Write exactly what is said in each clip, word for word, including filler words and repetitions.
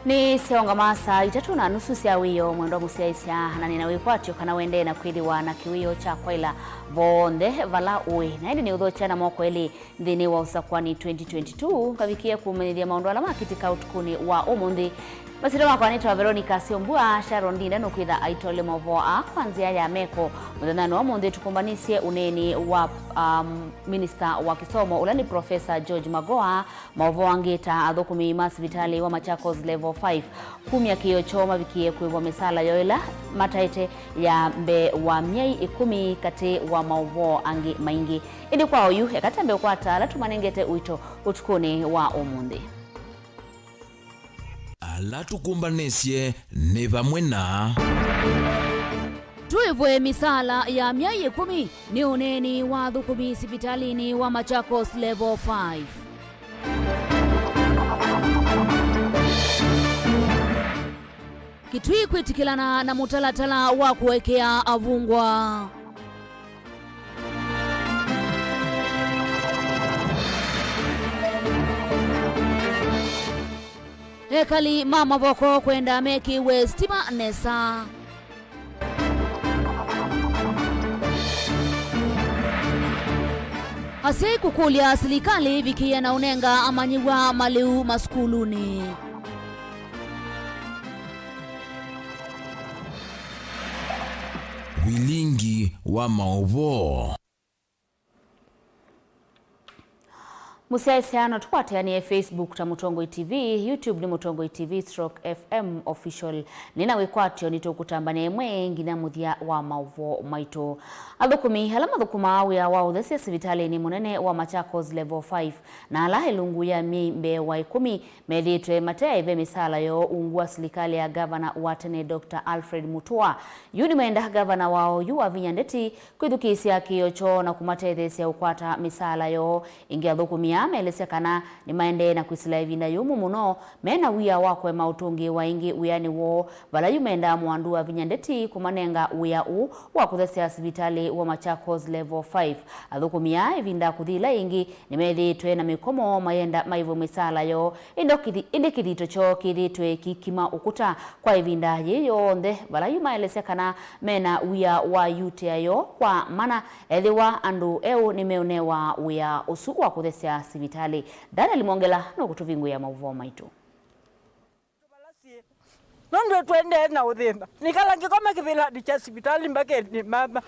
Nĩ syaũngama saa itatũ na nusu sya wĩoo, mwendwa mũsyaĩĩsya, na nĩna wĩkwatyo kana ũendee na kwĩthĩwa na kĩwĩoo kya kwaĩla vonthe vala ũĩ. Na ĩndĩ nĩũthokya na moko elĩ nthĩnĩ wa Ũsakwani twenty twenty-two, ngavikĩe kũmanyĩthya maũndũ ala makĩtĩka ũtukũnĩ wa ũmũnthĩ. Masyĩtwa makwa nĩtawa Veronica Syombua. Sharon Ndinda nũkwĩtha aitolea maũvoo aa kwa nzĩa ya meko. Mũthenyanĩ wa ũmũnthĩ tũkũmbanĩsye ũneeni wa, um, minista wa kĩsomo, ũla nĩ Professor George Magoha. Maũvoo angĩ ta athũkũmi ma sivitalĩ wa Machakos Level five kumya kĩĩo kyoo mavikie kũĩvwa mĩsaala yoo ĩla mataĩte ya mbee wa myei ĩkũmi, katĩ wa maũvoo angĩ maingĩ. Ĩndĩ kwa oyu, eka twambe ũkwata ala tũmanengete ũito ũtukũnĩ wa ũmũnthĩ. Ala tũkũmbanĩsye nĩ vamwe na Tũĩvwe mĩsaala ya myei ĩkũmi nĩ ũneeni wa athũkũmi sivitalĩnĩ wa Machakos Level five. Kitui kwĩtĩkĩlana na mũtalatala wa kũekea avungwa. Ekali ma Mavoko kwenda mekĩwe sitima nesa. Asyai kũkũlya silikalĩ ĩvikĩe na ũnenga amanyĩw'a malĩu masukulunĩ. Vilingi wa maũvoo. Mũsyaĩĩsya, no tũkwatĩanĩe Facebook ta Mũtongoi T V, YouTube nĩ Mũtongoi T V stroke F M Official. Nĩ na wĩkwatyo nĩtũkũtambanĩa ĩmwe nginya mũthya wa maũvoo maitũ. Athũkũmi ala mathũkũmaa wĩa wa ũthesya sivitalĩnĩ mũnene wa Machakos Level five na ala ĩlungu ya myei mbee wa ĩkũmi methĩĩtwe mate aĩve mĩsaala yoo ungu wa silikalĩ ya ngavana wa tene Doctor Alfred Mutua. Yu nĩmenda ngavana wao yu wavinya ndeti kwĩthukĩĩsya kĩĩo kyoo na kũmatetheesya ũkwata mĩsaala yoo. Ĩngĩ athũkũmi aa meelesya kana nĩmaendee na kwĩsĩla ĩvinda yũmũ mũno me na wia wa kũema ũtũngĩĩwa ĩngĩ wĩanĩ woo, vala yu mendaa mũandũ wa vinya ndeti kũmanenga wĩa ũũ wa kũthesya sivitalĩ wa Machakos Level five. Athũkũmi aa ĩvinda kũthi ĩla yĩngĩ nĩmethĩĩtwe na mĩkomo mayenda maĩvwe mĩsaala yoo, ĩndĩ kĩthi-, ĩndĩ kĩthito kyoo kĩthĩĩtwe kĩkima ũkũta kwa ĩvinda yĩĩ yonthe, vala yu maelesya kana mena wia wa yutĩa yoo kwa mana ethĩwa andũ eũ nĩmeũnewa wĩa ũsu wa kũthesya sivitalĩ. Daniel Mwongela nũkũtũvingũĩa maũvoo maitũ. Nũndũ nĩtũendee na ũthĩna. Nĩkala ngĩkoma kĩvĩlanĩ kya sivitalĩ mbakeni mama.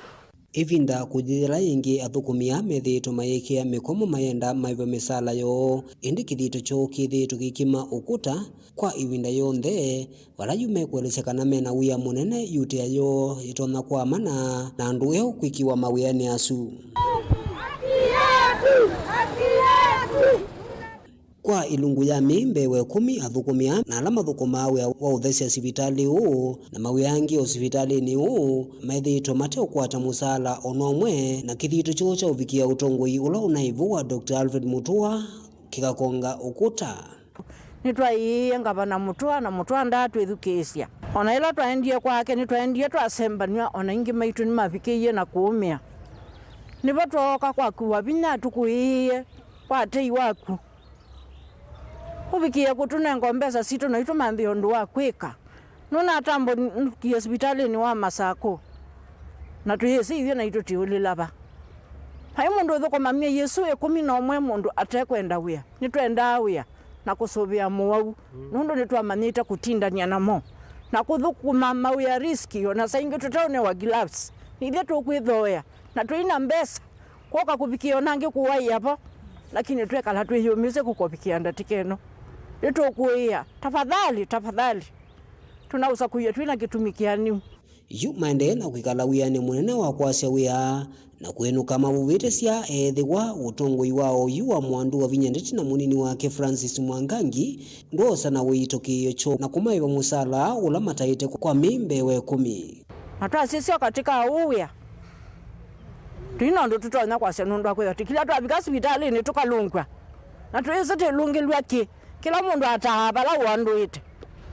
Ĩvinda kũthi yĩla yĩngĩ athũkũmi aa methĩĩtwe mayĩkĩa mĩkomo mayenda maĩvwe mĩsaala yoo, ĩndĩ kĩthito kyoo kĩthĩĩtwe kĩkima ũkũta kwa ĩvinda yonthe, vala yu mekũelesya kana mena wia mũnene yutĩa yoo yĩtonya kwamana na andũ eũ kwĩkĩwa mawĩanĩ asu. Kwa ĩlungu ya myei mbee wa ĩkũmi, athũkũmi aa na ala mathũkũmaa wĩa wa ũthesya sivitalĩ ũũ na mawĩa angĩ o sivitalĩnĩ ũũ methĩĩtwe mateũkwata mũsaala o na ũmwe, na kĩthito kyoo kya ũvikĩa ũtongoi ũla ũnaĩ vo wa Doctor Alfred Mutua kĩkakonga ũkũta. Nĩtwaĩĩe Ngavana Mutua, na Mutua ndaatwĩthukĩĩsya. O na ĩla twaendie kwake, nĩtwaendie twasembanw'a, o na aingĩ maitũ nĩmavikĩie na kũũmĩa. Nĩvo twooka kwaku wa vinya tũkũĩĩe kwa tei waku. Ũvikĩe kũtũnenga mbesa sitũ na itũmanthĩe ũndũ wa kwĩka. Nũnatambũkie sivitalĩnĩ wa Masakũ, na tũyĩsĩ ithyĩ naitũ tũtiũlĩla va. Vai mũndũ ũthũkũma myei ĩsu ĩkũmi na ũmwe mũndũ atekwenda wĩa. Nĩtwendaa wĩa na kũsũvĩa mũwau, nũndũ nĩtwamanyĩte kũtindany'a namo na kũthũkũma mawĩa riski, o na saa ingĩ tũteũnewa gloves. Nĩ ithyĩ tũkwĩthooea na tũi na mbesa. Kwoka kũvikĩa ona angĩ kũwaĩa vo, lakini twekala twĩyũmĩsye kũkovikĩa ndatĩka ĩno. Nĩtũkũĩa, tafadhali, tafadhali. Tũnaũsakũie twĩ na kĩtumi kĩanĩu. Yu maendee na kwĩkala wĩanĩ mũnene wa kwasya wĩa na kwĩnũka mavuvĩte sya ethĩwa ũtongoi wa oyu wa Mwandu wa Vinya Ndeti na mũnini wake Francis Mwangangi ndwoosa na ũito kĩĩo kyoo na kũmaĩva mũsala ũla mataĩte kwa myei mbee wa ĩkũmi. Na twasisya katika ũũ wĩa, tũi na ũndũ tũtonya kwasya nũndũ wa kwĩthwa tũkĩla twavika sivitalĩnĩ tũkalũngw'a, na tũyĩsĩ twĩlũngĩlw'a kĩ, kĩla mũndũ ataa vala ũandũĩte.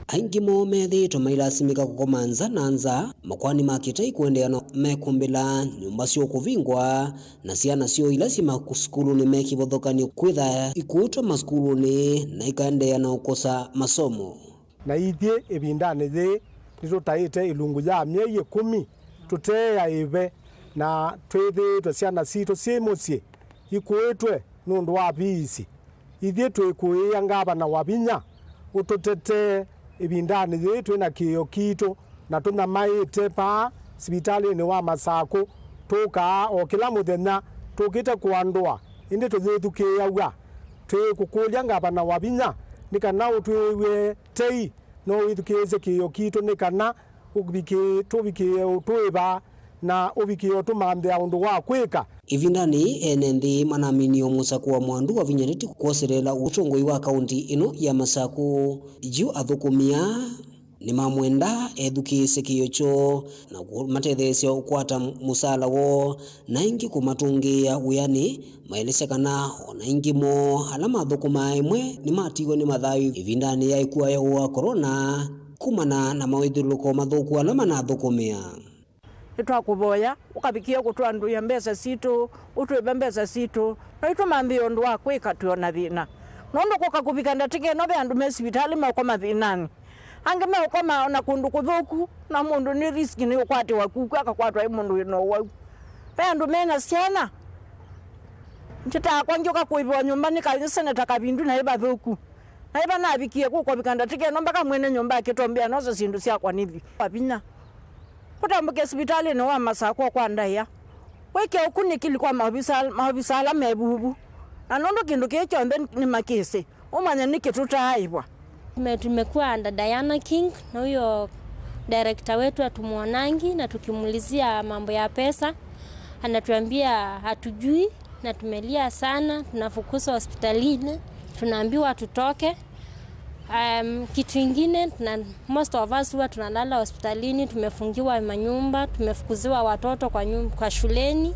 Aingĩ moo methĩĩtwe mailasimĩka kũkoma nza na nza, makoani ma kĩtai kũendeea na mekũmbĩla, nyũmba syoo kũvingwa, na syana syoo ila syĩ masukulunĩ me kĩvothokany'o kwĩtha ikũtwa masukulunĩ na ikaendeea na ũkosa masomo. Na ithyĩ ĩvindanĩ yĩĩ nĩtũtaĩte ĩlungu ya myei ĩkũmi tũteeaĩve, na twĩthĩĩtwe syana sitũ syĩ mũsyĩ ikũĩtwe nũndũ wa piisi. Ithyĩ twĩkũĩĩa ngavana Wavinya ũtũtetee ĩvindanĩ yĩĩ twĩ na kĩĩo kitũ na tũnyamaĩte vaa sivitalĩnĩ wa Masakũ. Tũkaa o kĩla mũthenya tũkĩte kũandũa, ĩndĩ tũyĩthukĩĩaw'a. Twĩkũkũlya ngavana Wavinya nĩ kana ũtwĩw'e tei, no wĩthukĩĩsye kĩĩo kitũ nĩ kana ũvikĩe, tũvikĩe ũtũĩva na ũvikĩe ũtũmanthĩa ũndũ wa kwĩka. Ĩvindanĩ yĩĩ, ene nthĩ manaminie mũsako wa Mwandu Wavinya Ndeti kwoselela ũtongoi wa kaunti ĩno ya Masakũ. Yu athũkũmi aa nĩmamwenda ethukĩĩsye kĩĩo kyoo na kũmatetheesya ũkwata mũsaala woo, na ĩngĩ kũmatũngĩĩa wĩanĩ, maelesya kana o na aingĩ moo ala mathũkũmaa ĩmwe nĩmatiiwe nĩ mathayũ ĩvindanĩ ya ĩkua ya ũũ wa korona kumana na mawĩthyũlũlũko mathũku ala manathũkũmĩa. Nĩtwakũvoya ũkavikĩe kũtũandũĩa mbesa sitũ, ũtwĩve mbesa sitũ, no itũmanthĩe ũndũ wa kwĩka twĩ o na thĩna. Nũndũ kũka kũvika ndatĩka ĩno ve andũ me sivitalĩ meũkoma thĩnanĩ. Angĩ meũkoma o na kũndũ kũthũku, na mũndũ nĩ risk nĩ ũkwatĩwa kuku akakwatwa ĩ mũndũ wĩ na ũwau. Ve andũ me na syana. Ndyĩtaa kwangĩũka kũĩvĩwa nyũmba nĩ ka-, seneta Kavindu na ĩ vathũku. Na ĩva navikie kũkovika ndatĩka ĩno mpaka mwene nyũmba akĩtombea nose syĩndũ syakwa nĩthi. Kwa vinya. Kũtambũke sivitalĩnĩ wa Masakũ kwa ndaĩa. Wĩke ũkunĩkĩli kwa maovisa, maovisa ala me vuvu. Na nũndũ kĩndũ kĩĩ kyonthe nĩ makĩsĩ, ũmanye nĩkĩ tũtaaĩvwa. Tume-, tumekuwa under Diana King, na huyo director wetu hatumwonangi, na tukimuulizia mambo ya pesa, anatuambia hatujui, na tumelia sana, tunafukuzwa hospitalini, tunaambiwa tutoke. Um, kitu ingine, tuna, most of us huwa tunalala hospitalini, tumefungiwa manyumba, tumefukuziwa watoto kwa nyum-, kwa shuleni.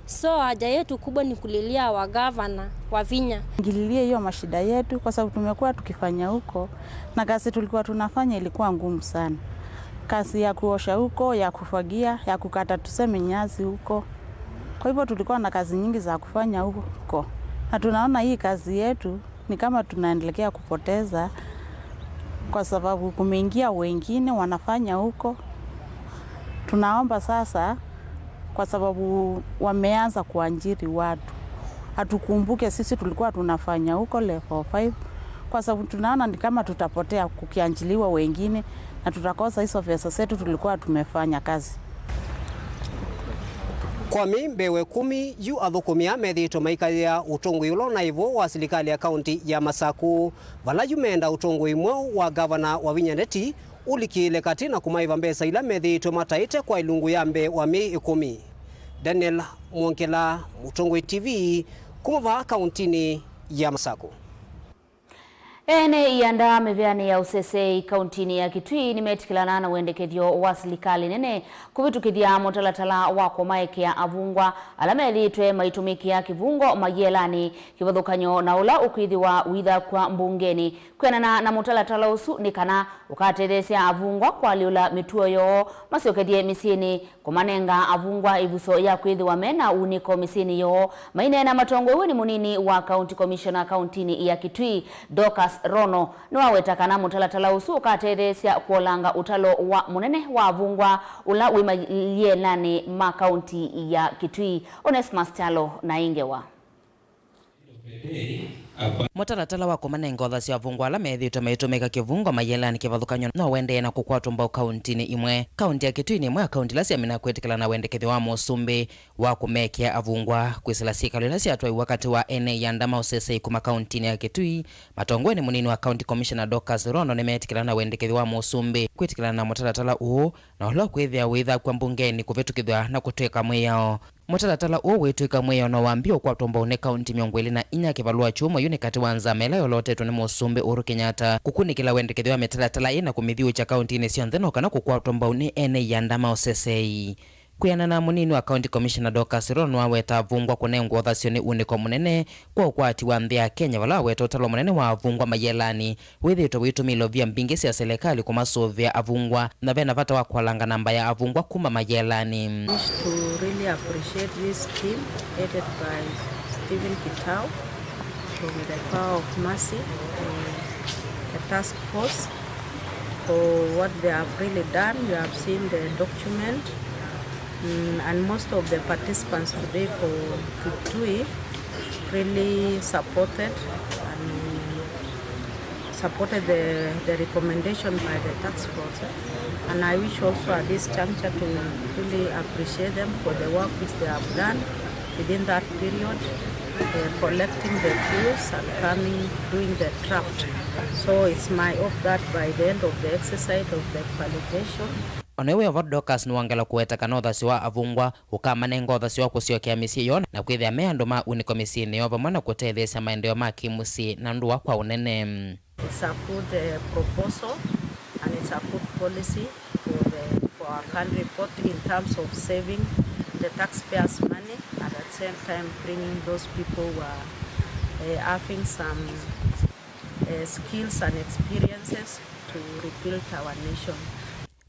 So haja yetu kubwa ni kulilia wa gavana Wavinya. Ingililie hiyo mashida yetu, kwa sababu tumekuwa tukifanya huko, na kazi tulikuwa tunafanya ilikuwa ngumu sana. Kazi ya kuosha huko, ya kufagia, ya kukata tuseme nyasi huko. Kwa hivyo tulikuwa na kazi nyingi za kufanya huko. Na tunaona hii kazi yetu ni kama tunaendelea kupoteza, kwa sababu kumeingia wengine wanafanya huko. Tunaomba sasa, kwa sababu wameanza kuajiri watu, atukumbuke sisi tulikuwa tunafanya huko level five, kwa sababu tunaona ni kama tutapotea kukiajiriwa wengine na tutakosa hizo pesa zetu tulikuwa tumefanya kazi. Kwa mĩĩ mbee wa ĩkũmi yu athũkũmi aa methĩĩtwe maikaĩa ũtongoi ũla ũnaĩ vo wa silikalĩ ya kaunti ya Masakũ, vala yu meenda ũtongoi mweũ wa ngavana Wavinya Ndeti ũlikĩĩle katĩ na kũmaĩva mbesa ila methĩĩtwe mataĩte kwa ĩlungu ya mbee wa myei ĩkũmi. Daniel Mwongela, Mũtongoi T V, kuma vaa kauntinĩ ya Masakũ. Ene ianda mĩvĩanĩ ya ũseseĩ kauntinĩ ya Kitui nĩmetĩkĩlana na wendekethyo wa silikalĩ nene kũvĩtũkĩthya mũtalatala wa kũmaekea avungwa ala methĩĩtwe maitũmĩkĩa kĩvungo mayĩelanĩ kĩvathũkany'o na ũla ũkwĩthĩwa ũithakw'a mbungenĩ. Kwĩanana na mũtalatala ũsu, nĩ kana ũkatetheesya avungwa kũalyũla mĩtuo yoo, masyokethye mĩsyĩnĩ, kũmanenga avungwa ĩvuso ya kwĩthĩwa me na unĩko mĩsyĩnĩ yoo. Maineena matongoew'e nĩ mũnini wa County Commissioner kauntinĩ ya Kitui, Dorcas Rono, nĩwaweta kana mũtalatala ũsu ũkatetheesya kũolanga ũtalo wa mũnene wa avungwa ũla wĩ mayĩelanĩ ma kaunti ya Kitui. Onesmus Kyalo na ĩ ngewa. Mũtalatala wa kũmanenga ũthasyo avungwa ala methĩĩtwe maitũmĩka kĩvungo mayĩelanĩ kĩvathũkany'o no ũendee na kũkwatwa mbau kauntinĩ imwe. Kaunti ya Kitui nĩ ĩmwe ya kaunti ila syamina kwĩtĩkĩlana na wendekethyo wa mũsumbĩ wa kũmekĩa avungwa kwĩsĩla syĩkalo ila syatwaiwa katĩ wa ene ianda ma ũseseĩ kuma kauntinĩ ya Kitui. Matongoew'e nĩ mũnini wa County Commissioner Dorcas Rono nĩmeetĩkĩlana na wendekethyo wa mũsumbĩ kwĩtĩkĩlana na mũtalatala ũũ, na ũla ũkwĩthĩa ũithakw'a mbungenĩ kũvĩtũkĩthw'a na kũtw'ĩka mwĩao. Mũtalatala ũũ wĩtw'ĩka mwĩao no wambie ũkwatwa mbau nĩ kaunti mĩongo ĩlĩ na inya kĩvalũa kyumwa yu nĩ katĩ wa nzama ĩla yolotetwe nĩ Mũsumbĩ Uhuru Kenyatta kũkunĩkĩla wendekethyo wa mĩtalatala ĩĩ na kũmĩthiũũkya kauntinĩ syonthe no kana kũkwatwa mbau nĩ ene ianda ma ũseseĩ. Kwĩanana na mũnini wa County Commissioner Dorcas Rono, nĩwaweta avungwa kũnengwa ũthasyo nĩ unĩko mũnene kwa ũkwati wa nthĩ ya Kenya, vala waweta ũtalo mũnene wa avungwa mayĩelanĩ wĩthĩĩtwe wĩtũmĩĩlwa via mbingĩ sya selekalĩ kũmasũvĩa avungwa, na ve na vata wa kũalanga namba ya avungwa kuma mayĩelanĩ. I wish to really appreciate this team headed by Stephen Kitau from the Power of Mercy, uh, the task force. So what they have really done, you have seen the document, mm, and most of the participants today for Kitui really supported and supported the, the recommendation by the task force. And I wish also at this juncture to really appreciate them for the work which they have done within that period, uh, collecting the views and coming, doing the draft. So it's my hope that by the end of the exercise of the validation, Ona ĩwe Ovot Dorcas nĩwongela kũweta kana ũthasyo wa avungwa ũkamanenga ũthasyo wa kũsyokea mĩsyĩ yoo na kwĩthĩa me andũ ma unĩko mĩsyĩnĩ yoo vamwe na kũtetheesya maendeeo ma kĩ-mũsyĩ na ndũa kwa ũnene. It's a good, uh, proposal and it's a good policy for the, for our country, both in terms of saving the taxpayers' money and at the same time bringing those people who are, uh, having some, uh, skills and experiences to rebuild our nation.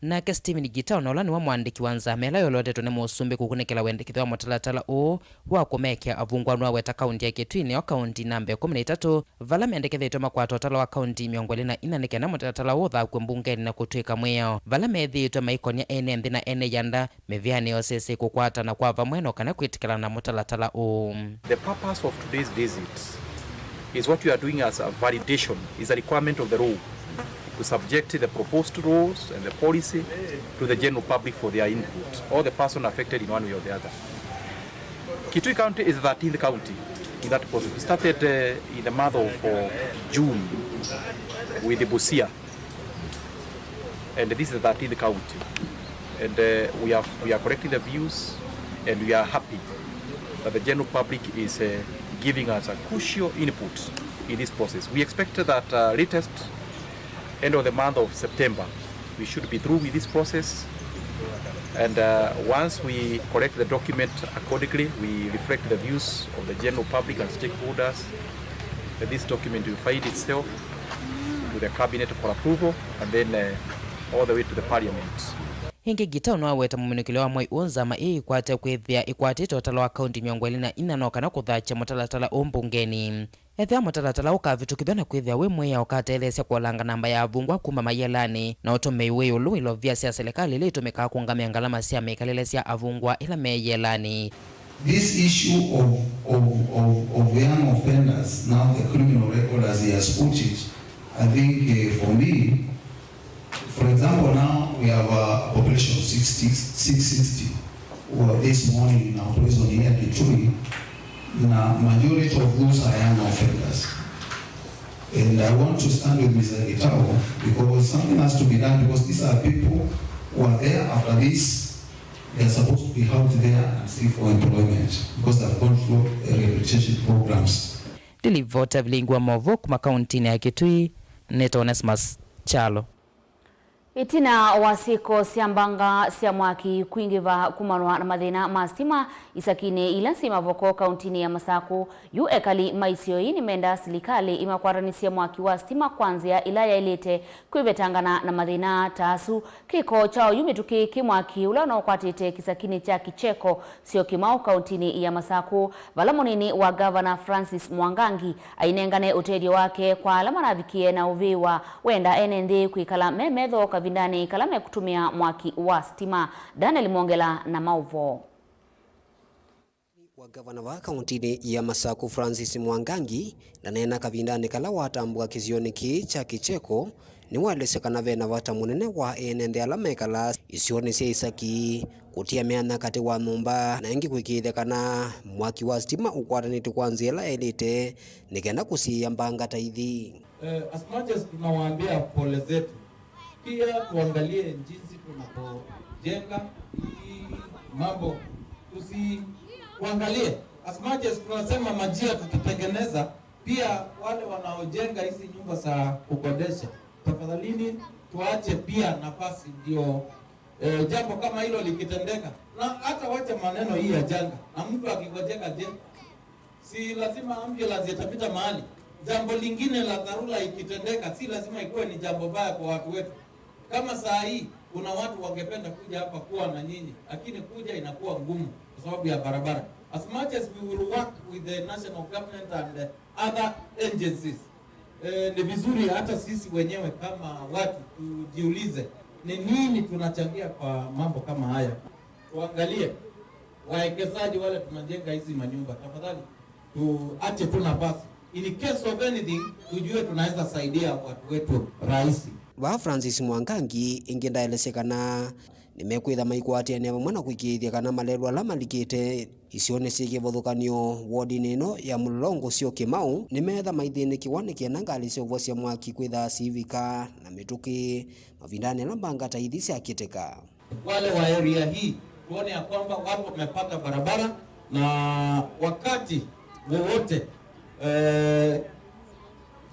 Nake Stephen Gitau, na ũla nĩwe mũandĩki wa nzama ĩla yolotetwe nĩ mũsumbĩ kũkunĩkĩla wendekethyo wa mũtalatala ũũ wa kũmekĩa avungwa, nĩwaweta kaunti ya Kitui nĩyo kaunti namba ĩkũmi na itatũ vala mendekethetwe makwata ũtalo wa kaunti mĩongo ĩlĩ na inya nĩ kenda mũtalatala ũũ ũthakw'e mbungenĩ na kũtw'ĩka mwĩao vala methĩĩtwe maikonya ene nthĩ na ene ianda mĩvĩanĩ yosesei kũkwatana kwa vamwe no kana kwĩtĩkĩlana na mũtalatala ũũ. The purpose of today's visit is what we are doing as a validation, is a requirement of the rule to subject the proposed rules and the policy to the general public for their input, or the person affected in one way or the other. Kitui County is the thirteenth county in that process. We started, uh, in the month of, uh, June with the Busia, and this is the thirteenth county. And, uh, we are, we are collecting the views, and we are happy that the general public is, uh, giving us a crucial input in this process. We expect that, uh, latest end of the month of September, we should be through with this process. And, uh, once we collect the document accordingly, we reflect the views of the general public and stakeholders. That this document will find itself to the cabinet for approval and then, uh, all the way to the parliament. Ĩngĩ Gitau nĩwaweta mũminũkĩlyo wa mwei ũũ nzama ĩĩ ĩkwate kwĩthĩa ĩkwatĩte ũtalo wa kaunti mĩongo ĩlĩ na inya no kana kũthakya mũtalatala ũũ mbungenĩ. Ethĩwa mũtalatala ũkavĩtũkĩthw'a na kwĩthĩa wĩ mwĩao ũkatetheesya kũolanga namba ya avungwa kuma mayĩelanĩ na ũtũmĩi wĩ ĩũlũ wa ilovia sya silikalĩ ila itũmĩkaa kũũngamĩa ngalama sya mĩkalĩle sya avungwa ĩla me ĩelanĩ. This issue of, of, of, of young offenders, now the criminal record as he has put it, I think, eh, for me, for example, now we have a population of sixty, six sixty, who are this morning in our prison here at Kitui, na majority of those are young offenders. And I want to stand with Mister Gitau because something has to be done because these are people who are there after this. They are supposed to be out there and seek for employment because they have gone through, uh, rehabilitation programs. Ndilivota vilingi wa maũvoo kuma kauntinĩ ya Kitui, nĩtawa Onesmus Kyalo. Ĩtina wa syĩko sya mbanga sya mwaki kwingĩva kumanwa na mathĩna ma sitima isakinĩ ila syĩ Mavoko kauntinĩ ya Masakũ, yu ekali ma isio ii nĩmendaa silikalĩ ĩmakwatanĩsye mwaki wa sitima kwa nzĩa ĩla yaĩlĩte kwĩvetangana na mathĩna ta asu. Kĩko kya oyu mĩtũkĩ kĩ mwaki ũla ũnaũkwatĩte kĩsakinĩ kya Kicheko, Syokimau, kauntinĩ ya Masakũ, vala mũnini wa ngavana Francis Mwangangi ainengane ũtethyo wake kwa ala manavikie na ũvĩwa wenda ene nthĩ kwĩkala me metho kavindanĩ kala mekũtũmĩa mwaki wa sitima. Daniel Mwongela na maũvoo. Wa ngavana wa kauntinĩ ya Masakũ Francis Mwangangi ndaneena kavindanĩ kala watambũka kĩsionĩ kĩĩ kya Kicheko, nĩwaelesya kana ve na vata mũnene wa ene nthĩ ala mekalaa isionĩ sya isaki kũtia myanya katĩ wa nyũmba na ĩngĩ kũĩkĩĩthya kana mwaki wa sitima ũkwatanĩtw'e kwa nzĩa ĩla yaĩlĩte nĩ kenda kũsiĩĩa mbanga ta ithi. Eh, as much as tunawaambia pole zetu, pia tuangalie jinsi tunapojenga hii mambo. Tusi-, tuangalie, as much as tunasema majia tutatengeneza, pia wale wanaojenga hizi nyumba za kukodesha, tafadhalini tuache pia nafasi ndio, eh, jambo kama hilo likitendeka. Na hata wacha maneno hii ya janga, na mtu akigojeka je, si lazima ambulance itapita mahali? Jambo lingine la dharura ikitendeka, si lazima ikuwe ni jambo baya kwa watu wetu. Kama saa hii, kuna watu wangependa kuja hapa kuwa na nyinyi, lakini kuja inakuwa ngumu kwa sababu ya barabara. As much as we will work with the national government and the other agencies, Eh, ni vizuri hata sisi wenyewe kama watu tujiulize ni nini tunachangia kwa mambo kama haya. Tuangalie wawekezaji wale tunajenga hizi manyumba, tafadhali tuache tu nafasi, in case of anything tujue tunaweza saidia watu wetu rahisi. Vaa Francis Mwangangi ĩngĩ ndaelesya kana nĩmekwĩtha maikwatĩanĩa vamwe na kũĩkĩĩthya kana malelũ ala malikĩte isionĩ syĩ kĩvathũkany'o wodinĩ ĩno ya Mũlolongo Syo Kĩmau nĩmeetha maithĩnĩkĩwa nĩ kenda ngalĩ sya ũvosya mwaki kwĩthaa siivika na mĩtũkĩ mavindanĩ ala mbanga ta ithi syakĩtĩka. Wale wa area hii tuone ya kwamba watu wamepata barabara, na wakati wowote eh,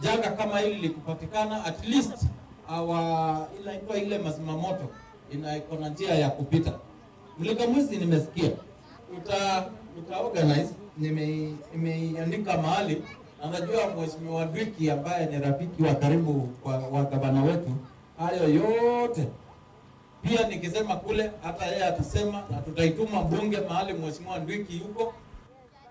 janga kama hili likipatikana, at least our inaitwa ile mazimamoto ina iko na njia ya kupita. Mlika Mwizi nimesikia uta, uta organize, nime- nimeiandika mahali, na najua Mheshimiwa Ndwiki ambaye ni rafiki wa karibu kwa, wa gavana wetu, hayo yote pia nikisema kule, hata yeye atasema, na tutaituma bunge mahali Mheshimiwa Ndwiki yuko.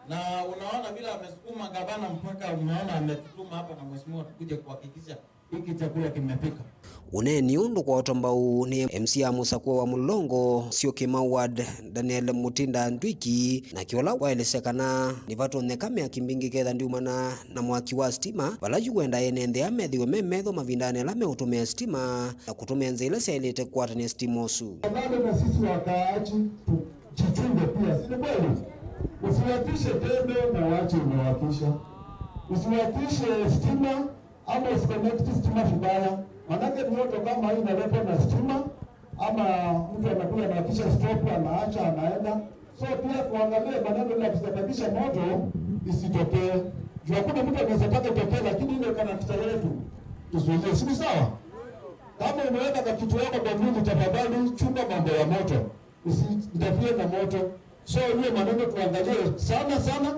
Na unaona vile amesukuma gavana mpaka umeona ametutuma hapa na mheshimiwa tukuje kuhakikisha hiki chakula kimefika. Ũneeni ũũ ndũkwotwa mbau nĩ M C A mũsakũe wa Mũlolongo Syo Kĩmau Ward, Daniel Mutinda Ndwiki, nake ũla waelesya kana nĩvatonyeka mĩaki mbingĩ ketha ndiumana na mwaki wa sitima, vala yu wenda ene nthĩ aa methĩwe me metho mavindanĩ ala meũtũmĩa sitima na kũtũmĩa nzĩa ila syaĩlĩte kũkwatany'a sitima ũsu. Tafadhali na sisi wakaaji tujichunge pia, si ni kweli? Usiwakishe kendo na wache umewakisha. Usiwakishe stima ama usiconnect stima vibaya, manake mioto kama hii inaletwa na stima, ama mtu anakuja anawakisha stove, anaacha, anaenda. So pia tuangalie maneno ile ya kusababisha moto isitokee. Juu hakuna mtu anaweza taka itokee, lakini ile character yetu tuzuilie, si ni sawa? Kama umeweka kakitu yako kwa mwili, tafadhali chunga mambo ya moto, usiinterfere na moto. So hiyo maneno tuangalie sana sana,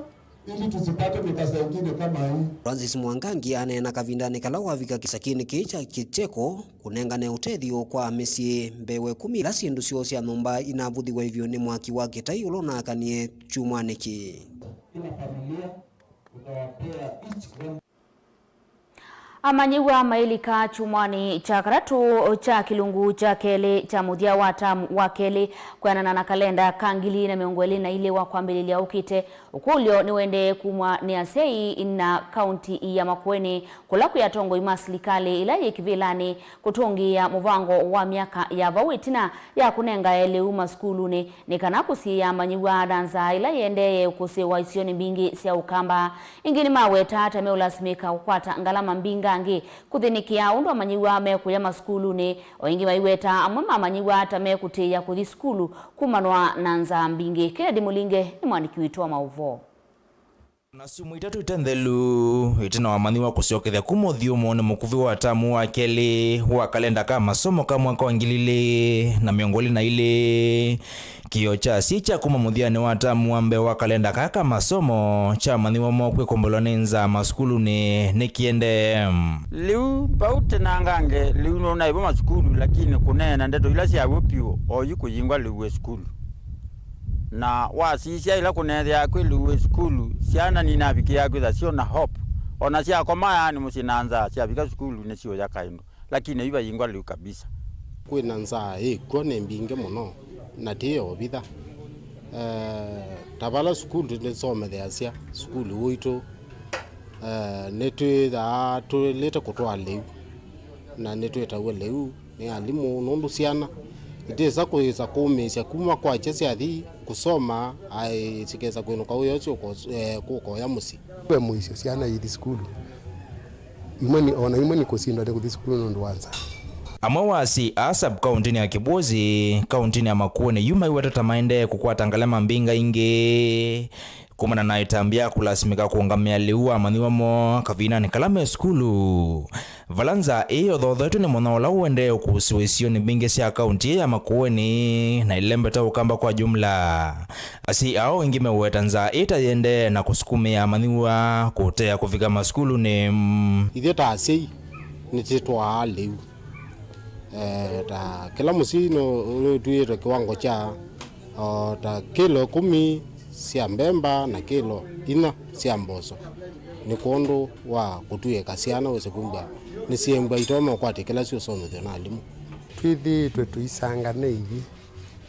ili tusipate mikasa ingine kama hii. Francis Mwangangi aneena kavindanĩ kala wavika kĩsakinĩ kĩĩ kya Kicheko kũnengane ũtethyo kwa mĩsyĩ mbee wa ĩkũmi ila syĩndũ syoo sya nyũmba inavuthiwe vyũ nĩ mwaki wa kĩtai ũla ũnaakanie kyumwanĩ kĩĩ. Kila familia utawapea each one. Amanyĩw'a mailika kyumwanĩ kya katatũ kya kĩlungu kya kelĩ kya mũthya wa tamu wa kelĩ kwĩanana na kalenda ka ngili na mĩongo ĩlĩ na ilĩ wa kwambĩlĩlya ũkĩte. Ũkũlyo nĩũendee kumw'a nĩ asyai na kaunti ya Makueni, kũla kwĩ atongoi ma silikalĩ ĩla yĩ kĩvĩlanĩ kũtũngĩĩa mũvango wa myaka ya vau ĩtina ya kũnengae lĩu masukulunĩ nĩ kana kũsiĩĩa amanyĩw'a na nzaa ĩla yĩendee kũsĩĩwa isionĩ mbingĩ sya Ũkamba. Ĩngĩ nĩmawetaa ta meũlasimĩka kũkwata ngalama mbingangĩ, kũthĩnĩkĩa ũndũ amanyĩw'a mekũya masukulunĩ. O ĩngĩ maiwetaa amwe ma amanyĩw'a ta mekũtĩĩa kũthi sukulu kumanwa na nzaa mbingĩ. Kennedy Mũlinge nĩ mũandĩki witũ wa maũvoo. Na syumwa itatũ ite nthelu, ĩtina wa amanyĩw'a kũsyokethya kuma ũthyũmũonĩ mũkuvĩ wa tamu wa kelĩ wa kalenda ka masomo ka mwaka wa ngili ilĩ na mĩongo ĩlĩ na ilĩ, kĩoo kya asyai kya kuma mũthyanĩ wa tamu wa mbee wa kalenda kaa ka masomo kya amanyĩw'a moo kwĩkombolwa nĩ nzaa masukulunĩ nĩkĩendee. Lĩu vau tene ngange, lĩu nũnaĩvo masukulu, lakini kũneena ndeto ila sya w'o vyũ, oyu kũyingwa lĩu wĩ sukulu. Na wasisya ĩla kũneethĩaa kwĩ lĩu wĩ sukulu, syana ninavikĩaa kwĩtha syona hope. O na syakoma yaani mũsyĩ na nzaa, syavika sukulu nĩsiũya kaĩndũ. Lakini yu vayingwa lĩu kabisa. Kwĩ na nzaa ĩkw'o nĩ mbingĩ mũno, na ti ya ũvitha. Eh, ta vala sukulu nĩsometheasya, sukulu witũ, eh, nĩtwĩthaa tũlĩte kũtwaa lĩu, na nĩtwĩtaw'a lĩu nĩ alimũ, nũndũ syana itĩsa kwĩsa kũmĩĩsya kuma kwakya syathi kũsoma, aĩ, sikesa kwĩnũka ũyo ũsu ũko-, eh, kũkoya mũsyĩ. Ve mũisyo syana ithi sukulu. Imwe nĩ, ona imwe nĩ kũsindwa nĩ kũthi sukulu nũndũ wa nzaa. Amwe wa asyai aa sub-kaũntĩnĩ ya Kĩbwezi, kaũntĩnĩ ya Makueni yu maiweta ta maendee kũkwata ngalama mbingangĩ kumana na ĩtambya ya kũlasimĩka kũũngamĩa lĩu wa amanyĩw'a moo kavindanĩ kala me sukulu, vala nzaa ĩĩ yothoothetwe nĩ mũnyao ũla ũendee ũkũsĩwa isionĩ mbingĩ sya kaũntĩ ĩĩ ya Makueni na ĩlembeta Ũkamba kwa jumla. Asyai ao aingĩ meũweta nzaa ĩĩ ta yĩendee na kũsukumĩa amanyĩw'a kũtea kũvika masukulunĩ. Ithyĩ ta asyai nĩtĩtwaa lĩu. Eh, ta kĩla mũsyai no, nĩtwĩĩtwe kĩwango kya, o, ta kĩlo ĩkũmi Sya mbemba na kĩlo inya sya mboso, nĩ kwondũ wa kũtuĩka syana wĩse kumbwa nĩsyĩmbwa itonya ũkwatya kĩla syũsomethw'a na alimũ. Twĩthĩĩtwe tũisanga nĩ ithi,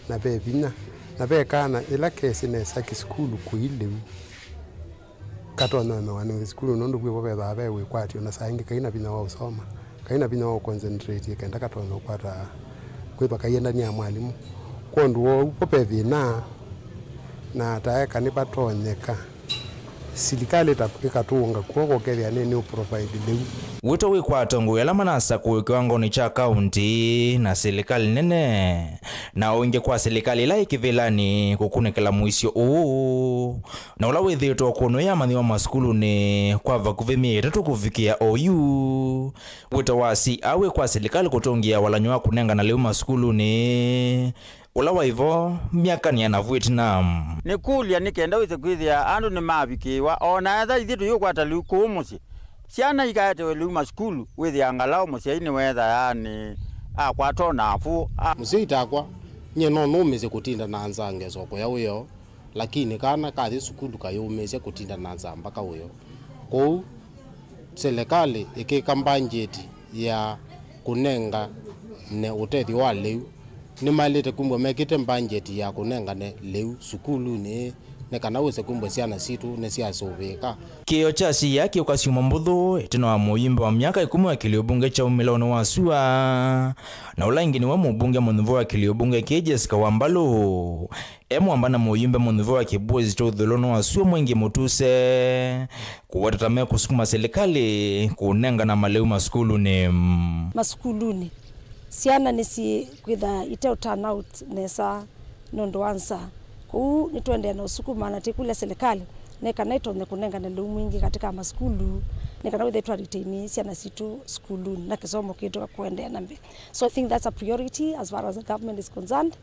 na ve vinya, na ve kana ĩla kesĩ nesa kĩsukulu kũi lĩu, katonya ũmĩwa nĩ sukulu, nũndũ kwĩvo vethaa ve wĩkwatyo, na saa ingĩ kai na vinya wa ũsoma, kai na vinya wa ũconcentrate kenda katonya ũkwata kwĩthwa kaiendania na mwalimũ. Kwondũ wa ũu, vo ve thĩna, na taeka nĩvatonyeka silikalĩ ĩta-, ĩkatũũnga kw'oko ũkethĩa nĩ, nĩ ũprovide lĩu. Wĩto wĩ kwa atongoi ala manasakũĩwe kĩwangonĩ kya kaũntĩ na silikalĩ nene, na ũingĩ kwa silikalĩ ĩla ĩ kĩvĩlanĩ kũkunĩkĩla mũisyo ũũ, na ũla wĩthĩĩtwe ũkũnũĩa amanyĩw'a masukulunĩ kwa vakuvĩ myei ĩtatũ kũvikĩa oyu. Wĩto wa C I A wĩ kwa silikalĩ kũtũngĩa walany'o wa kũnengana lĩu masukulunĩ, ũla waĩ vo myakanĩ ya navu ĩtina. Nĩkũlya nĩ kenda wĩse kwĩthĩa andũ nĩmavikĩĩwa, o na etha ithyĩ tũyũkwata lĩu kũũ mũsyĩ, syana ikaetewe lĩu masukulu, wĩthĩa ngalaũ mũsyai nĩwetha, yaani, akwata o na afu, a- Mũsyai takwa, nyie no nũmĩsye kũtinda na nzaa ngesokoya wĩoo, lakini kana kathi sukulu kayũmĩĩsya kũtinda na nzaa mbaka wĩoo. Kwoou, silikalĩ ĩkĩka mbangyeti ya kũnengane ũtethyo wa lĩu, nĩmaĩlĩte kumbwa mekĩte mbangyeti ya kũnengane lĩu sukulunĩ nĩ kana wĩse kumbwa syana sitũ nĩsyasũvĩĩka. Kĩĩo kya C I A kĩũka syumwa mbũthũ ĩtina wa mũyumbe wa myaka ĩkũmi wa kĩlio mbunge kya umĩlaonĩ wa sua, na ũla ĩngĩ nĩwe mũmbunge mũnyuvu wa kĩlio mbunge kĩĩ Jessica Wambalũ. E mwamba na mũyumbe mũnyuvu wa kĩvũĩsi kya ũthũĩlonĩ wa sua Mwingi Mutuse, kũweta ta mekũsukuma silikalĩ kũnengana malĩu masukulunĩ. Masukulunĩ, syana nĩsyĩkwĩtha ite turn out nesa nũndũ wa nzaa. Kwoou nĩtũendeea na ũsukuma na tĩkũlya silikalĩ nĩ kana ĩtonye kũnengane lĩu mwingĩ katika masukulu, nĩ kana wĩthĩe twa retain syana sitũ sukulunĩ na kĩsomo kĩtũ kũendeea na mbee. So I think that's a priority as far as the government is concerned,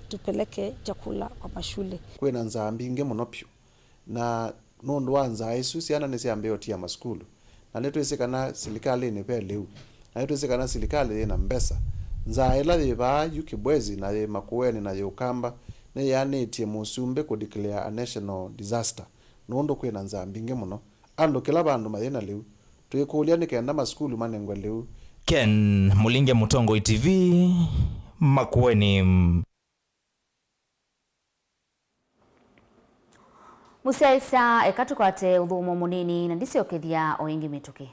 tupeleke chakula kwa mashule. Kwĩna nzaa mbingĩ mũno vyũ, na nũndũ wa nzaa ĩsu, syana nĩsyambĩĩe ũtia masukulu. Na nĩtwĩsĩ kana silikalĩnĩ ve lĩu, na nĩtwĩsĩ kana silikalĩ yĩ na mbesa. Nzaa ĩla yĩ vaa yu Kibwezi na yĩ Makueni na yĩ Ũkamba nĩyeanĩtye mũsumbĩ kũ declare a national disaster, nũndũ kwĩna nzaa mbingĩ mũno. Andũ kĩla vandũ mayĩ na lĩu. Twĩkũlya nĩ kenda masukulu manengwe lĩu. Ken Mũlinge, Mũtongoi T V, Makueni. Mũsyaĩĩsya, eka tũkwate ũthũmũo mũnini na ndisyokethya o ĩngĩ mĩtũkĩ.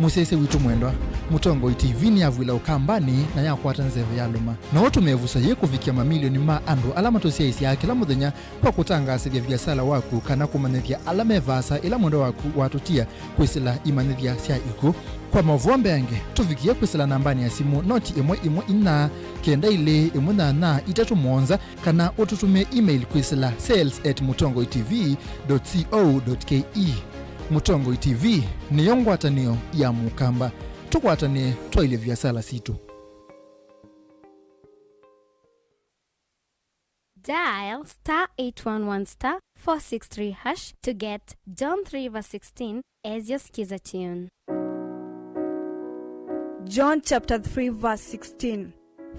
Mũsyaĩĩsya witũ mwendwa, Mũtongoi T V nĩyavw'ĩla Ũkambanĩ na yakwata nzeve ya lũma. No ũtũme ĩvuso yĩĩ kũvikĩa mamilioni ma andũ ala matũsyaĩĩsyaa kĩla mũthenya kwa kũtangaasĩthya viasala waku kana kũmanyĩthya ala me vaasa ĩla mwendwa waku watũtia kwĩsĩla imanyĩthya sya ikw'ũ. Kwa maũvoo mbeange, tũvikĩe kwĩsĩla nambanĩ ya simũ noti ĩmwe ĩmwe inya kenda ilĩ ĩmwe nyanya itatũ mũonza, kana ũtũtũmĩe email kwĩsĩla sales at mũtongoi T V dot co dot K E. Mũtongoi T V nĩyo ngwatanĩo ya Mũkamba. Tũkwatanĩe twaĩlye viasala sitũ. Dial star eight one one star four six three hash to get John three verse sixteen as your Skiza tune. John chapter three verse sixteen.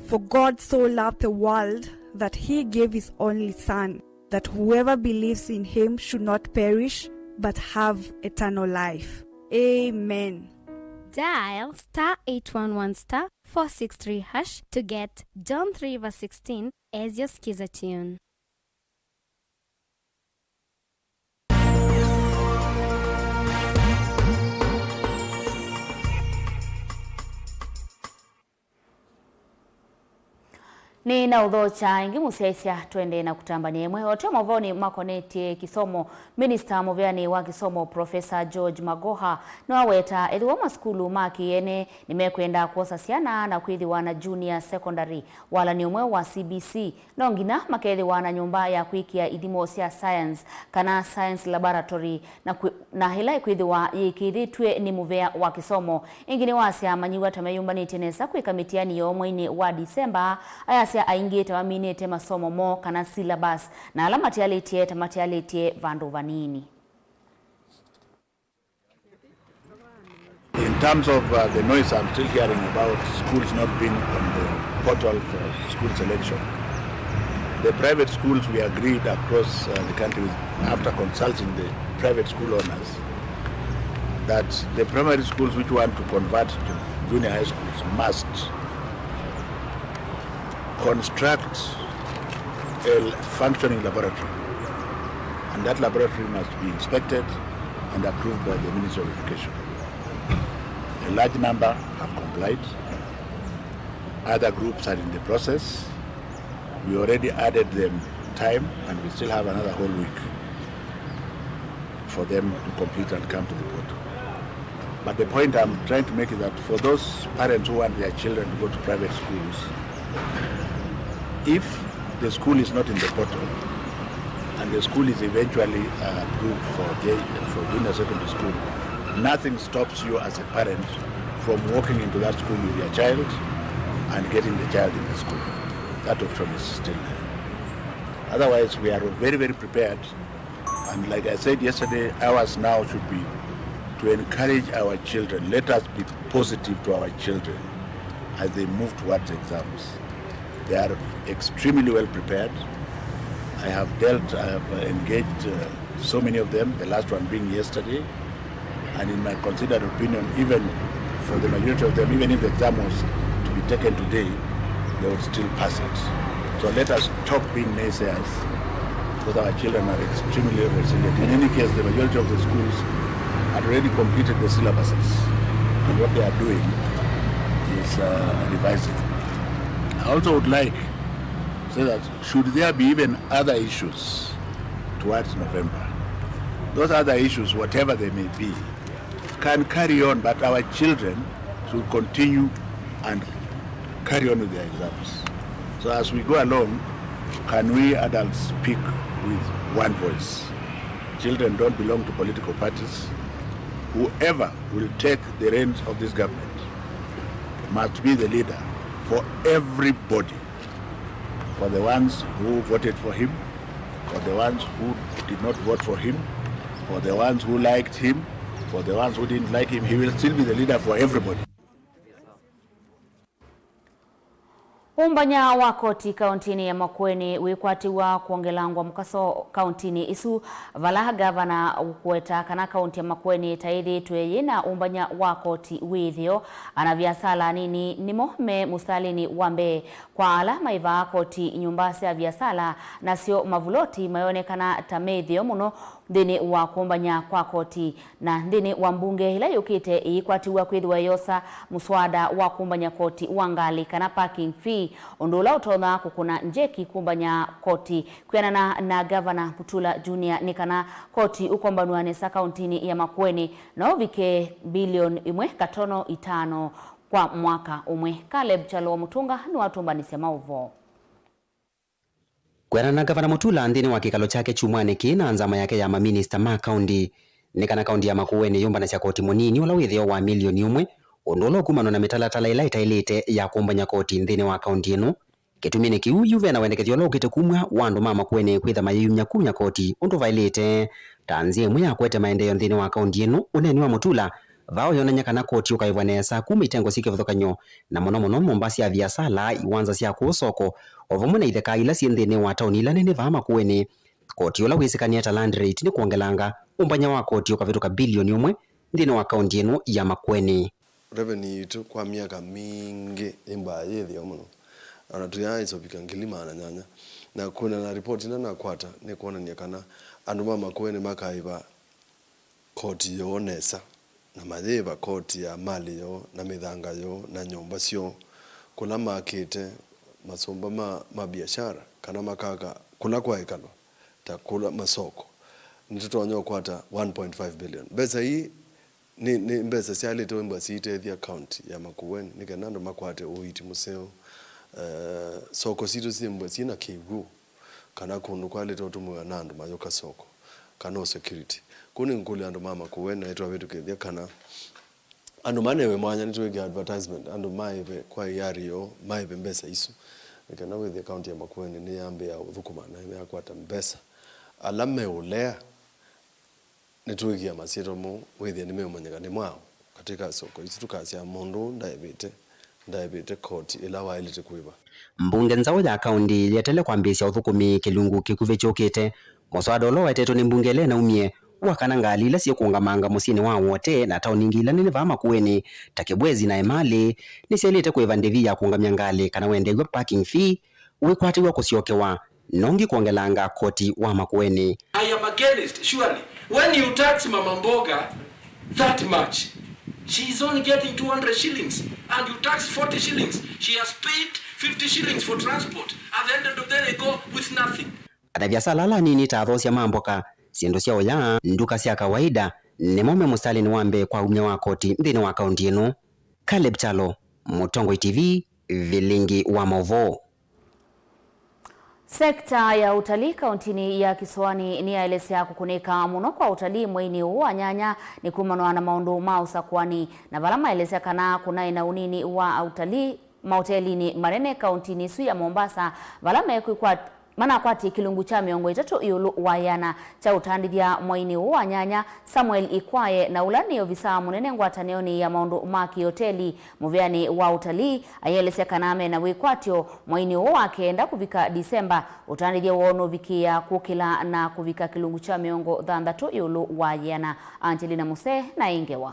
For God so loved the world that he gave his only Son, that whoever believes in him should not perish but have eternal life. Amen. Dial star eight one one star four six three hash to get John three verse sixteen as your Skiza tune. Nĩ na ũthokya ĩngĩ mũsyaĩĩsya, twendee na kũtambany'a ĩmwe. O tyo maũvoonĩ makonetye kĩsomo, minista mũveanĩ wa kĩsomo, Professor George Magoha, nĩwaweta ethĩwa masukulu ma kĩene nĩmekwenda kwosa syana na kwĩthĩwa na junior secondary, walany'o mweũ wa C B C, no nginya makethĩwa na nyũmba ya kwĩkĩa ithimo sya science, kana science laboratory, na kwĩ-, na ĩla ĩkwĩthĩwa yĩkĩĩthĩtw'e nĩ mũvea wa kĩsomo. Ĩngĩ nĩwasya amanyĩw'a ta meyũmbanĩtye nesa kwĩka mĩtiani yoo mweinĩ wa Disemba, ayasya aingĩ ta maminĩte masomo moo kana syllabus, na ala matialĩtye ta matialĩtye vandũ vanini. In terms of uh, the noise I'm still hearing about schools not being on the portal for school selection, the private schools, we agreed across uh, the country with, after consulting the private school owners, that the primary schools which want to convert to junior high schools must construct a functioning laboratory, and that laboratory must be inspected and approved by the Ministry of Education. A large number have complied. Other groups are in the process. We already added them time, and we still have another whole week for them to complete and come to the portal. But the point I'm trying to make is that for those parents who want their children to go to private schools, if the school is not in the portal and the school is eventually uh, approved for, J- for junior secondary school, nothing stops you as a parent from walking into that school with your child and getting the child in the school. That option is still there. Otherwise, we are very, very prepared. And like I said yesterday, ours now should be to encourage our children. Let us be positive to our children as they move towards exams. They are extremely well prepared. I have dealt, I have engaged uh, so many of them, the last one being yesterday. And in my considered opinion, even for the majority of them, even if the exam was to be taken today, they would still pass it. So let us stop being naysayers, because our children are extremely resilient. In any case, the majority of the schools had already completed the syllabuses, and what they are doing is uh, revising. I also would like to say that should there be even other issues towards November, those other issues, whatever they may be, can carry on, but our children should continue and carry on with their exams. So as we go along, can we adults speak with one voice? Children don't belong to political parties. Whoever will take the reins of this government must be the leader for everybody, for the ones who voted for him, for the ones who did not vote for him, for the ones who liked him, for the ones who didn't like him. He will still be the leader for everybody. Ũmbany'a wa koti kaũntĩnĩ ya Makueni wĩkwatĩw'a kwongelangwa mũkaso kaũntĩnĩ ĩsu, vala ngavana ũkũweta kana kaũntĩ ya Makueni ta ĩthĩĩtwe yĩna ũmbany'a wa koti wĩ ĩtheo. Anaviasala anini nĩmo me mũsitalĩnĩ wa mbee kwa ala maĩvaa koti nyũmba sya viasala, nasyo mavuloti mayonekana ta me ĩtheo mũno nthĩnĩ wa kũmbany'a kwa koti. Na nthĩnĩ wa mbunge ĩla yũkĩte ĩikwatĩw'a kwĩthĩwa yosa mũswada wa kũmbany'a koti wa ngalĩ kana parking fee, ũndũ ũla ũtonya kũkũna njeki kũmbany'a koti. Kwĩanana na Ngavana Mutula Junior, nĩ kana koti ũkombanw'a nesa kaũntĩnĩ ya Makueni no ũvike bilioni ĩmwe katono itano kwa mwaka ũmwe. Caleb Kyalo wa Mũtũnga nĩwatũmbanĩsya maũvoo. Kwĩanana na Ngavana Mutula nthĩnĩ wa kĩkalo kyake kyumwanĩ kĩĩ na nzama yake ya maminista ma kaũntĩ, nĩ kana kaũntĩ ya Makueni yũmbanasya koti mũnini ũla wĩ ĩtheo wa milioni ũmwe, ũndũ ũla ũkumanwa na mĩtalatala ĩla ĩtaĩlĩte ya kũmbany'a koti nthĩnĩ wa kaũntĩ ĩno. Kĩtumi nĩ kĩu, yu vena wendekethyo ũla ũkĩte kumw'a wa andũ ma Makueni kwĩtha mayĩyumya kumya koti ũndũ vaĩlĩte, ta nzĩa ĩmwe ya kũete maendeeo nthĩnĩ wa kaũntĩ ĩno. Ũneeni wa Mutula vaa ũyonany'a kana koti ũkaĩvwa nesa kuma itengo syĩ kĩvathũkany'o, na mũno mũno nyũmba sya viasala, iwanza sya kũũ soko, o vamwe na itheka ila syĩ nthĩnĩ wa taoni ila nene vaa Makueni. Koti ũla wĩsĩkanĩe ta land rate nĩ kwongelanga ũmbany'a wa koti ũkavĩtũka bilioni ũmwe nthĩnĩ wa kaũntĩ ĩno ya Makueni. Revenue yitũ kwa myaka mingĩ ĩmbaa yĩ ĩtheo mũno, na ona tũyaaĩsovika ngili maana nyanya. Na kwĩanana na ripoti ila nakwata, nĩ kwonany'a kana andũ ma Makueni makaĩva koti yoo nesa, na mayĩva koti ya malĩ yoo, na mĩthanga yoo, na nyũmba syoo, kũla makĩte, masũmba ma, ma biashara, kana makaka kũla kwaĩkalwa, ta kũla masoko. Nĩtũtonya ũkwata one point five billion. Mbesa ii nĩ, nĩ mbesa syaĩlĩte wĩmbwa siitethya kaunti ya Makueni, nĩ kana andũ makwate ũiiti mũseo. Eh, soko sitũ syĩmbwa syĩna kĩw'ũ, kana kũndũ kwaĩlĩte ũtũmĩwa na andũ mayũka soko, kana o security. Kũu nĩngũkũlya andũ ma Makueni, na nĩtwavĩtũkĩthya kana andũ manewe mwanya, nĩtwĩkĩa advertisement, andũ maĩve kwa ĩari yoo, maĩve mbesa isu, nĩ kana wĩthĩe kaunti ya Makueni nĩyambĩĩa ũthũkũma na nĩyakwata mbesa. Ala meũlea, nĩtwĩkĩa masyĩtwa moo, wĩthĩe nĩmeũmanyĩka nĩ mwaũ. Katika soko isu tukasya mũndũ ũũ ndaĩvĩte, ndaĩvĩte koti ĩla waĩlĩte kũĩva. Mbunge nzaũ ya kaũnti yetele kwambĩĩsya ũthũkũmi kĩlungu kĩkuvĩ kyũkĩte, mũswada ũla ũetetwe nĩ mbunge ĩla ĩnaumie wa kana ngalĩ ila syĩkũngamanga mũsyĩnĩ wa Wote na taoni ingĩ ila nene vaa Makueni ta Kĩbwezi na Emali nĩsyaĩlĩte kũĩva ndĩvi ya kũngamya ngalĩ kana wendeew'a parking fee wĩkwatĩw'a kũsyokewa, nongi kwongelanga koti wa Makueni. I am against, surely. When you tax mama mboga that much, she is only getting two hundred shillings, and you tax forty shillings, she has paid fifty shillings for transport. At the end of the day, they go with nothing. Ata viasala ala anini ta athoosya ma mboka, syĩndũ sya ũya, nduka sya kawaida, nĩmo me mũsitalĩnĩ wa mbee kwa umya wa koti nthĩnĩ wa kaũnti ĩno. Caleb Kyalo, Mũtongoi T V, Vilingi wa Maũvoo. Sekta ya ũtalii kaũntinĩ ya Kĩsũanĩ nĩyaelesya kũkũnĩka mũno kwa ũtalii mweinĩ ũũ wa nyanya nĩ kumanwa na maũndũ ma ũsakũani, na vala maelesya kana kũnaĩ na ũnini wa aũtalii maotelinĩ manene kaũntinĩ ĩsu ya Mombasa, vala mekwĩkwa manakwatie kĩlungu kya mĩongo ĩtatũ ĩũlũ wa ĩana kya ũtandĩthya mweinĩ ũũ wa nyanya. Samuel Ikwaye, na ũla nĩ ovisaa mũnene ngwatanĩonĩ ya maũndũ ma kĩoteli mũvĩanĩ wa ũtalii, ayĩelesya kana me na wĩkwatyo mweinĩ ũũ wa kenda kũvika Disemba, ũtandĩthya woo nũvikĩĩa kũkĩla na kũvika kĩlungu kya mĩongo thanthatũ ĩũlũ wa ĩana. Angelina Muse na ĩ ngewa.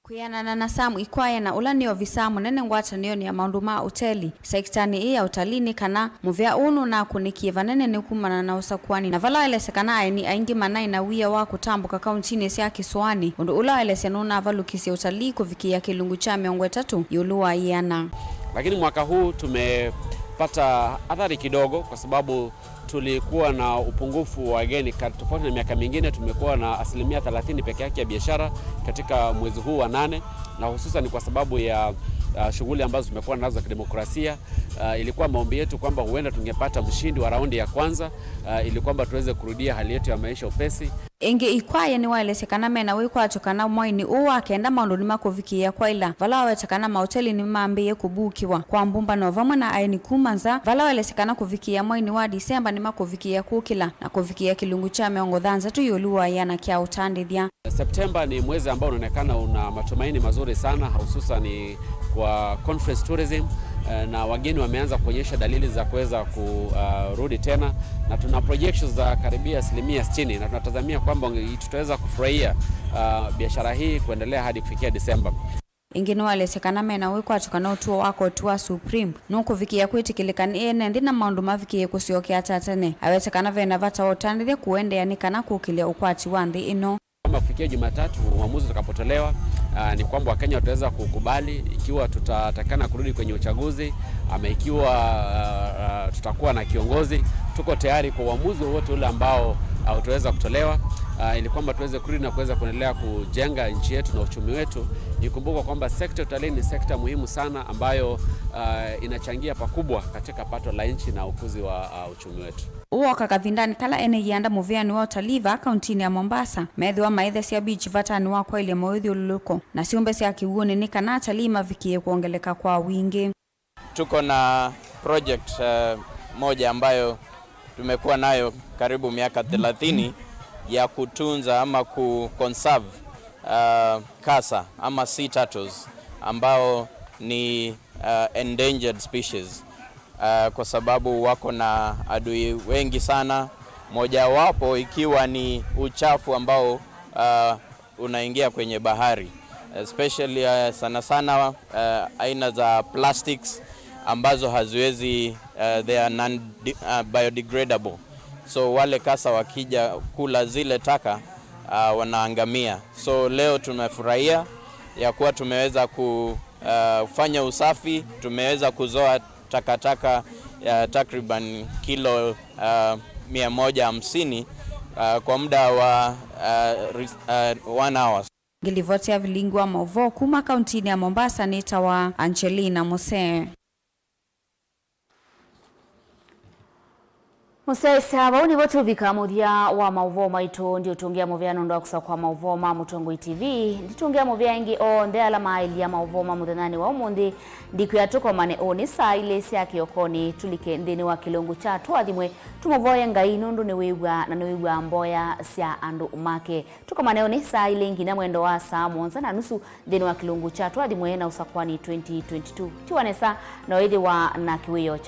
Kwĩanana na Sam Ikwaye, na ũla nĩ ovisaa mũnene ngwatanĩonĩ ya maũndũ ma ũteli, sektanĩ ĩĩ ya ũtalii, nĩ kana mũvĩa ũũ nũnakũnĩkie vanene nĩ kumana na ũsakũani, na vala waelesya kana aeni aingĩ manaĩ na wia wa kũtambũka kauntinĩ sya Kĩsũanĩ, ũndũ ũla waelesya nũnavalũkisye ũtalii kũvikĩĩa kĩlungu kya mĩongo ĩtatũ ĩũlũ wa ĩana. Lakini mwaka huu tumepata athari kidogo kwa sababu tulikuwa na upungufu wa wageni ka-, tofauti na miaka mingine, tumekuwa na asilimia thelathini peke yake ya biashara katika mwezi huu wa nane, na hususan kwa sababu ya, uh, shughuli ambazo tumekuwa nazo za kidemokrasia. Uh, ilikuwa maombi yetu kwamba huenda tungepata mshindi wa raundi ya kwanza, uh, ili kwamba tuweze kurudia hali yetu ya maisha upesi. Ĩngĩ, Ikwaye nĩwaelesye kana mena wĩkwatyo kana mweinĩ ũũ wa kenda maũndũ nĩmakũvikĩĩa kwaĩla, vala waweta kana maoteli nĩmambĩĩe kũbukiwa kwa mbumba no vamwe na aeni kuma nza, vala waelesye kana kũvikĩĩa mweinĩ wa Disemba nĩmakũvikĩĩa kũkĩla na kũvikĩĩa kĩlungu kya mĩongo thanthatũ ĩũlũ wa ĩana kya ũtandĩthya. Septemba ni mwezi ambao unaonekana una matumaini mazuri sana, hususan kwa conference tourism, eh, na wageni wameanza kuonyesha dalili za kuweza kurudi tena, na tuna projections za karibia asilimia sitini, na tunatazamia kwamba tutaweza kufurahia, uh, biashara hii kuendelea hadi kufikia Disemba. Ĩngĩ nĩwaelesya kana mena wĩkwatyo kana ũtuo wa koti wa Supreme nũkũvikĩĩa kwĩtĩkĩlĩka nĩ ene nthĩ na maũndũ mavikĩĩe kũsyokea ta tene. Aweta kana vena vata wa ũtandĩthya kũendeea nĩ kana kũkĩlya ũkwati wa nthĩ ĩno. Kama kufikia Jumatatu uamuzi utakapotolewa, ah, ni kwamba Wakenya wataweza kukubali ikiwa tutatakana kurudi kwenye uchaguzi ama ikiwa, ah, ah, tutakuwa na kiongozi. Tuko tayari kwa uamuzi wowote ule ambao, ah, utaweza kutolewa, ah, ili kwamba tuweze kurudi na kuweza kuendelea kujenga nchi yetu na uchumi wetu. Ikumbukwa kwamba sekta ya utalii ni sekta muhimu sana ambayo, ah, inachangia pakubwa katika pato la nchi na ukuzi wa, ah, uchumi wetu. Ũũ woka kavindanĩ kala ene ianda mũvĩanĩ wa ũtalii vaa kauntinĩ ya Mombasa meethĩwa maĩthesya beach vatanĩ wa kwaĩlya mawĩthyũlũlũko na syũmbe sya kĩw'ũnĩ nĩ kana atalii mavikĩĩe kwongeleka kwa wingĩ. Tuko na project, eh, moja ambayo tumekuwa nayo karibu miaka thelathini ya kutunza ama ku conserve, uh, kasa ama sea turtles ambao ni, uh, endangered species, uh, kwa sababu wako na adui wengi sana, mojawapo ikiwa ni uchafu ambao, uh, unaingia kwenye bahari, especially, uh, sana sana, uh, aina za plastics ambazo haziwezi, uh, they are non, uh, biodegradable. So wale kasa wakija kula zile taka, uh, wanaangamia. So leo tumefurahia ya kuwa tumeweza ku, uh, fanya usafi, tumeweza kuzoa takataka ya takriban kilo, uh, mia moja hamsini, uh, kwa muda wa, uh, ris-, uh, one hour. Ngĩlivotea Vilingi wa Maũvoo kuma kauntinĩ ya Mombasa nĩtawa Angelina Musee. Mũsyaĩĩsya, vau nĩvo tũvika mũthya wa maũvoo maitũ. Ndiũtũngĩa mũvea nũndũ wa kũsakwa maũvoo ma Mũtongoi T V. Nditũngĩa mũvea ĩngĩ onthe ala maaĩlya maũvoo ma mũthenyanĩ wa ũmũnthĩ. Ndikwĩa tũkomane ũnĩ saa ilĩ sya kĩokonĩ, tũlike nthĩnĩ wa kĩlungu kya tũathimwe, tũmũvoye Ngai nũndũ nĩwĩw'aa na nĩwĩw'aa mboya sya andũ make. Tũkomane ũnĩ saa ilĩ nginya mwendo wa saa mũonza na nusu nthĩnĩ wa kĩlungu kya tũathimwe na ũsakwani twenty twenty-two. Tiwa nesa, na ũĩthĩwa na kĩwĩoo